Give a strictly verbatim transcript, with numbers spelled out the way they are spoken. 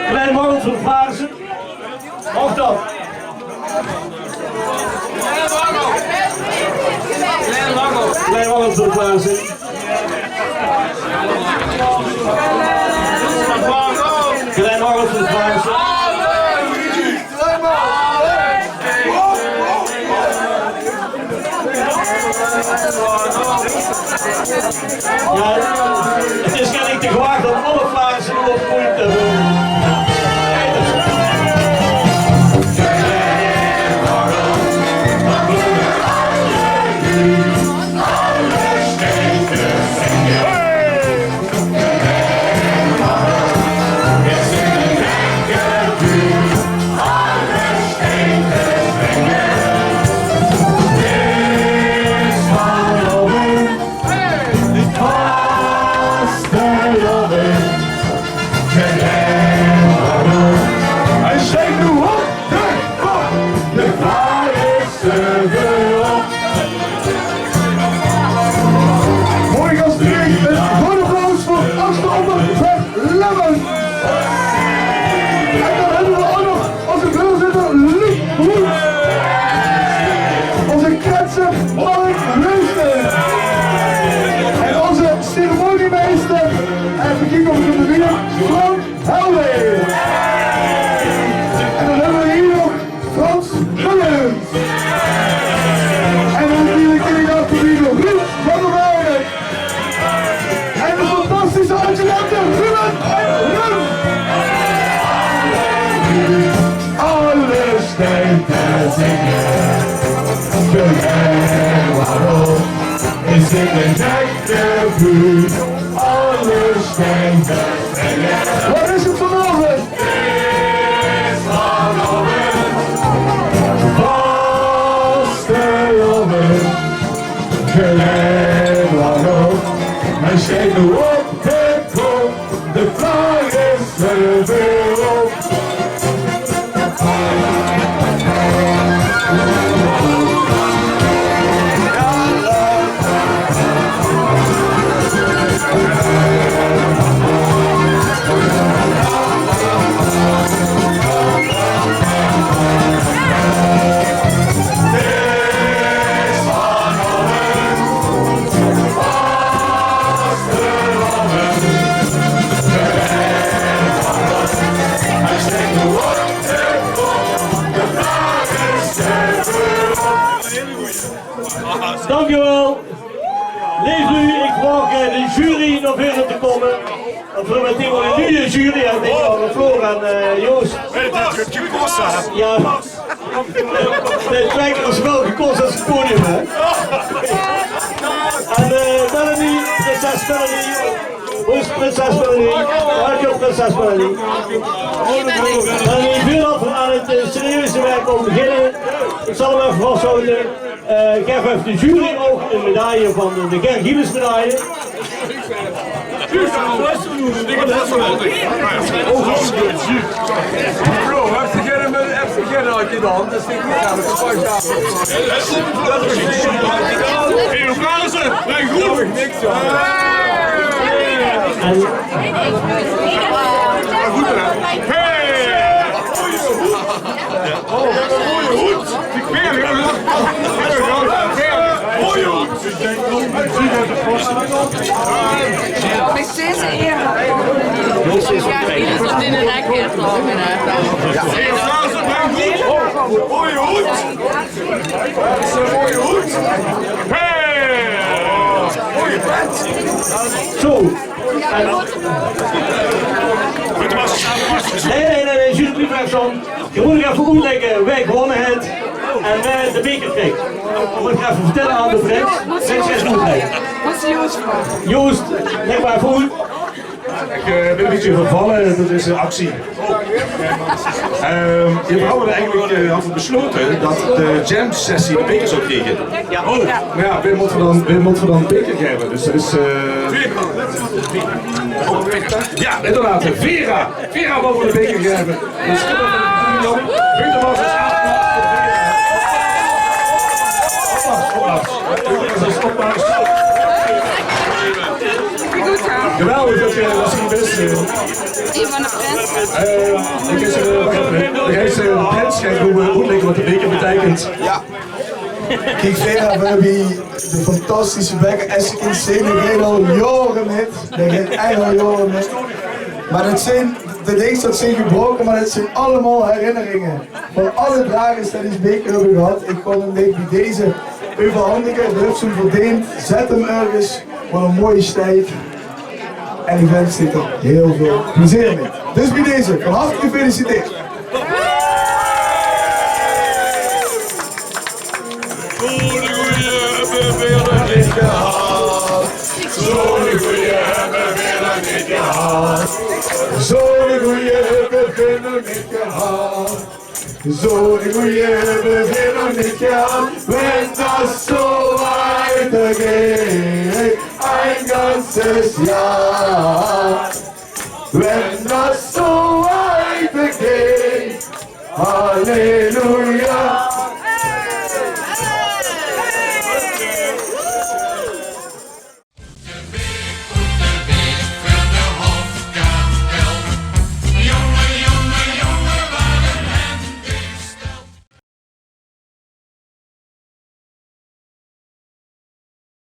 Klein Waggels veur Klaarsen. Mag dat? Klein Waggels veur Klaarsen. Klein Waggels veur Klaarsen. Jao, 't is kennelijk te gewaagd om alle Klaarsen op te doen. Hij steekt nu op de kop. De vraag is er weer op. Mooi gastgericht, een groot applaus voor Achter Onder Lemmen. En dan hebben we ook nog onze voorzitter Luc Hoed. Onze kretser Mark Leusden. En onze ceremoniemeister, en verkiek op de meneer Frank Helweg. En dan hebben we hier nog Frans Mullens. En dan natuurlijk inderdaad de Ruud van der Weijden. En de fantastische adjudante Ruben en Run. Alles stijgt te zingen. De Hermano is in de nek de buurt. Alles stijgt te zingen. Wat is het vanavond? Vastelaovend, Glenn Waddle. Hij steekt nu op de kop, de vlag is er weer op. Dank u wel. Leef u, ik vraag eh, de jury naar voren te komen. Of we meteen wel een nieuwe jury hebben. Denk ik wel, Floor en eh, Joost. Ja. De twee keer zo wel gekost als het podium, hè? En eh, Melanie, prinses Melanie. Hoe is prinses Melanie? Dank je, prinses Melanie. Melanie, voordat we aan het eh, serieuze werk mogen beginnen, ik zal hem even vasthouden. Eh, ik geef even de jury ook een medaille van de, de Ger Gielens medaille. Hey, hoe gaan ze? Mijn goed. Hey! Oh, mooie hoed. Mooie hoed. Met deze eer. Ja, dit is in de nek weer, geloof ik, inderdaad. Mooie hoed. Mooie hoed. Hey! Mooie pet. Zo. En nee, nee, nee, nee, juist, lieve Exxon. Je moet nog even oetlegke wae gewonne haet en wae de beker kreeg. Mót ich effe vertèlle aan de prins. Prins, is good, hè? Joost, leg mer effe oet. Ich eh, bin ein bietje vervalle, det is ein actie. Ehm, veer hadde eigelik eh, hadde veer beslote det de jam-sessie de beker zou kriege. Ja. Oh, mer ja, wae mót v'r dan, wae mót v'r dan de beker gaeve? Dus det is eh, ja, inderdaad, Vera. Vera moge v'r de beker gaeve. Dus kom op, Jong. Buitenwachters, applaus. Oppas, oppas. Oppas, oppas. Geweldig det geer d'r bès, eh. Ivan de Prins. Eh, ich zèk, eh, wach effe, hè. Ich zèk, eh, Prins, gaon v'r oetlègke waat det beker beteikent. Jao. Kiek, Vera, v'r höbbe hie de fantastische beker. Es se kins zeen, die gaon al jaore mit. Die gaon ech al jaore mit. Mer det zeen, de dings, det zeen gebraoke, mer det zeen allemaol herinneringe. Van alle dragers die dees beker höbbe gehad, ich gaon 'm bie deze euverhandige. Dae haet 'm verdeend. Zèt 'm örges, waat 'n mooi steit. En ich wins dich d'r hiel väöl plezeer mit. Dus bie deze, van harte gefeliciteerd. Zoe'n goeie höbbe veer nog neet gehad. Zoe'n goeie höbbe veer nog neet gehad. Zoe'n goeie höbbe veer nog neet gehad. Zoe'n goeie höbbe veer nog neet gehad. Wen det zo wiedergeet, ein ganzes Jahr. Wen det zo wiedergeet, halleluja.